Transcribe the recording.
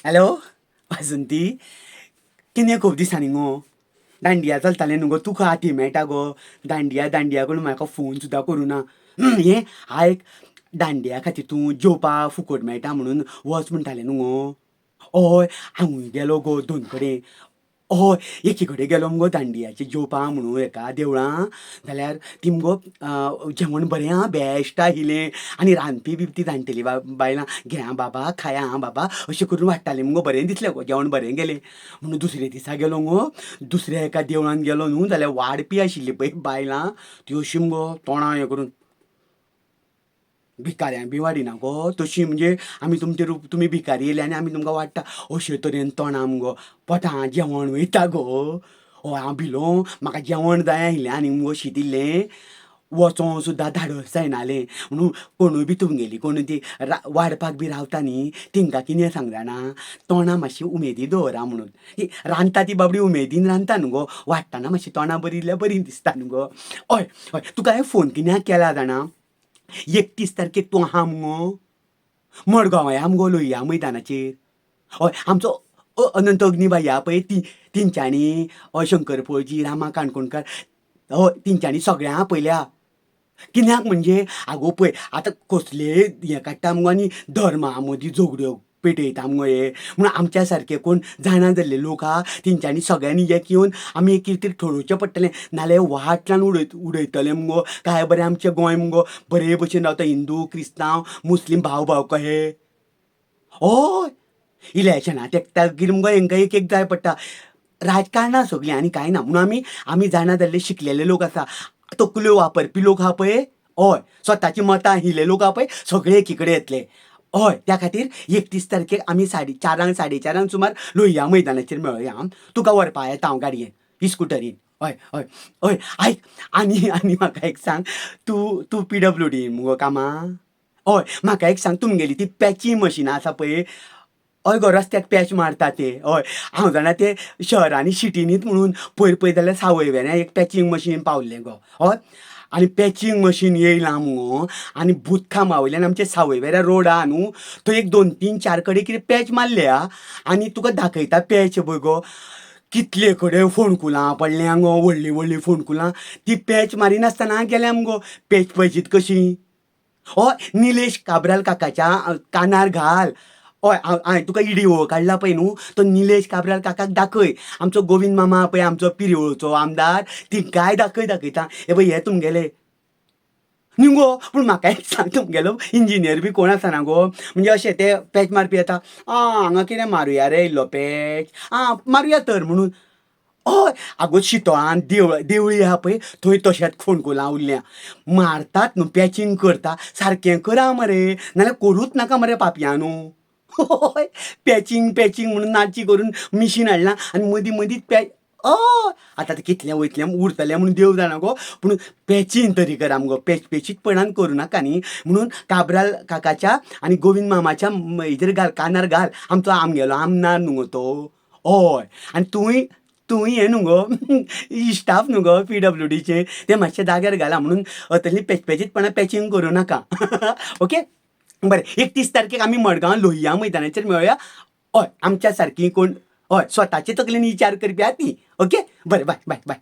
Hello Vasanti, कितें खूब दिसांनी गो? दांडिया चलतालें न्हू गो, तुका आती मेळटा गो? दांडिया दांडिया करून म्हाका फोन सुद्दां करूं ना. हें आयक, दांडिया खातीर तूं जेवपाक फुकट मेळटा म्हणून वच म्हणटालें न्हू गो. हय, हांवूय गेलो गो दोन कडेन. हय, एकी कडेन गेलो मुगो दांडियाचेर जेवपाक म्हणून एका देवळां, जाल्यार ती मुगो जेवण बरें आं, बेश्ट आशिल्लें. आनी रांदपी बी ती जाणटेली बायलां, घे आं बाबा, खाया आं बाबा, अशें करून वाडटालीं मुगो. बरें दिसलें गो, जेवण बरें गेलें. म्हणून दुसरे दिसा गेलो मुगो, दुसऱ्या एका देवळान गेलो न्हू, जाल्यार वाडपी आशिल्ली पळय बायलां, ती अशीं मुगो तोंडां हें करून भिकाऱ्यांक बी वाडिना गो तशी, म्हणजे आमी तुमचे रूप, तुमी भिकारी येयले आनी आमी तुमकां वाडटा अशे तरेन तोंडां मुगो. पोटां जेवण वयता गो. हय, हांव भिलो. म्हाका जेवण जाय आशिल्लें आनी मुगो शीत इल्लें वचों सुद्दां धाडस जायनालें. म्हणून कोणूय बी तुमगेली कोण ती वाडपाक बी रावता न्ही, तेंकां कितें सांग जाणा, तोंडां मातशी उमेदी दवरा म्हणून. ती रांदता ती बाबडी उमेदीन रांदता न्हू गो, वाडटना मातशी तोंडां बरी दिल्यार बरी दिसता न्हू गो. हय हय, तुका हांवें फोन कित्याक केला जाणा? 31 तारखेक तूं आहा मुगो मडगांव या मुगो लोहिया मैदानाचेर. हय, आमचो अनंत अग्नी भाई आहा पळय, ती तेंच्यांनी, हय, शंकर पोळजी, रामा काणकोणकार, हय, तेंच्यांनी सगळ्यांक आपयल्या. कित्याक म्हणजे आगो पळय आतां कसले हें काडटा मुगो आनी धर्मा मदीं झगड्यो पेटयता मुगो हे. म्हणून आमच्या सारके कोण जाणा जाल्ले लोक आहा तेंच्यांनी सगळ्यांनी एक येवन आमी एक कितें तरी ठरोवचें पडटलें, नाल्यार वाट लावन उडयतले मुगो. काय बरें आमचें गोंय मुगो बरे भशेन रावता, हिंदू क्रिस्तांव मुस्लीम भाव भाव कहे. हय, इलेक्शनां तेंकतगीर मुगो हेंकां एक एक जाय पडटा राजकारणां सगळीं, आनी कांय ना. म्हणून आमी आमी जाणा जाल्ले शिकलेले लोक आसा, तकल्यो वापरपी लोक आहा पळय, हय, स्वताची मतां आशिल्ले लोक आहा पळय, सगळे एकी कडेन येतले. हय, त्या खातीर 31 तारखेक आमी 4:30 4:30 सुमार लोहिया मैदानाचेर मेळोया. आं, तुका व्हरपा येता हांव गाडयेन, स्कुटरीन. हय हय हय, आयक, आनी आनी म्हाका एक सांग, तूं तूं पी डब्ल्यू डी मुगो कामां? हय, म्हाका एक सांग, तुमगेली ती पॅची मशिनां आसा पळय, हय गो, रस्त्याक पॅच मारता ते, हय, हांव जाणा ते शहरांनी सिटीनीत म्हणून, पयर पळय जाल्यार सावयवेऱ्यां एक पॅचींग मशीन पावल्लें गो. हय, आनी पॅचींग मशीन येयलां मुगो आनी भूतखांबा वयल्यान आमचे सावयवेऱ्या रोड आहा न्हू, थंय एक 2 3 4 कडेन कितें पॅच मारल्या आनी तुका दाखयता पॅच पळय गो, कितले कडेन फोंडकुलां पडल्यां गो, व्हडलीं व्हडलीं फोंडकुलां, ती पॅच मारिनासतना गेल्या मुगो. पॅच पळयशीत कशी? हय, निलेश काब्राल काकाच्या कानार घाल. हय, हांवें तुका इडिओ काडला पळय न्हू, तो निलेश काब्राल काकाक दाखय. आमचो गोविंद मामा पळय, आमचो पिरवळचो आमदार, तिकाय दाखय, दाखयता हे पळय हे तुमगेले न्हू गो. पूण म्हाका एक सांग, तुमगेलो इंजिनियर बी कोण आसना गो? म्हणजे अशें ते पॅच मारपी येता, आं हांगा कितें मारुया रे इल्लो पॅच, आं मारुया तर म्हणून. हय, आगो शितोळान देवळ देवळी आहा पळय, थंय तशेंच फोंडकुलां उरल्या. मारतात न्हू पॅचींग करता, सारकें करा मरे, नाल्यार करूच नाका मरे पापयानू. हय, पॅचींग पॅचींग म्हणून नाची करून मिशीन हाडलां आनी मदीं मदींच पॅच. हय, आतां तें कितलें वयतलें उरतलें म्हणून देव जाणा गो, पूण पॅचींग तरी करा मुगो, पेचपेचीतपणान करूं नाका न्ही. म्हणून काब्राल काकाच्या आनी गोविंद मामाच्या हेजेर घाल, कानार घाल. आमचो आमगेलो आमदार न्हू गो तो. हय, आनी तूंय तूंय हें न्हू गो इश्टाफ न्हू गो पी डब्ल्यू डीचें, तें मातशें जाग्यार घाला म्हणून तसलीं पेचपेचीतपणां पॅचींग करूं नाका. ओके, बरें, 31 तारखेक आमी मडगांव लोहिया मैदानाचेर मेळोया. हय, आमच्या सारकीं कोण, हय, स्वताचे तकलेन विचार करपी आहा ती. ओके, बरें, बाय बाय बाय.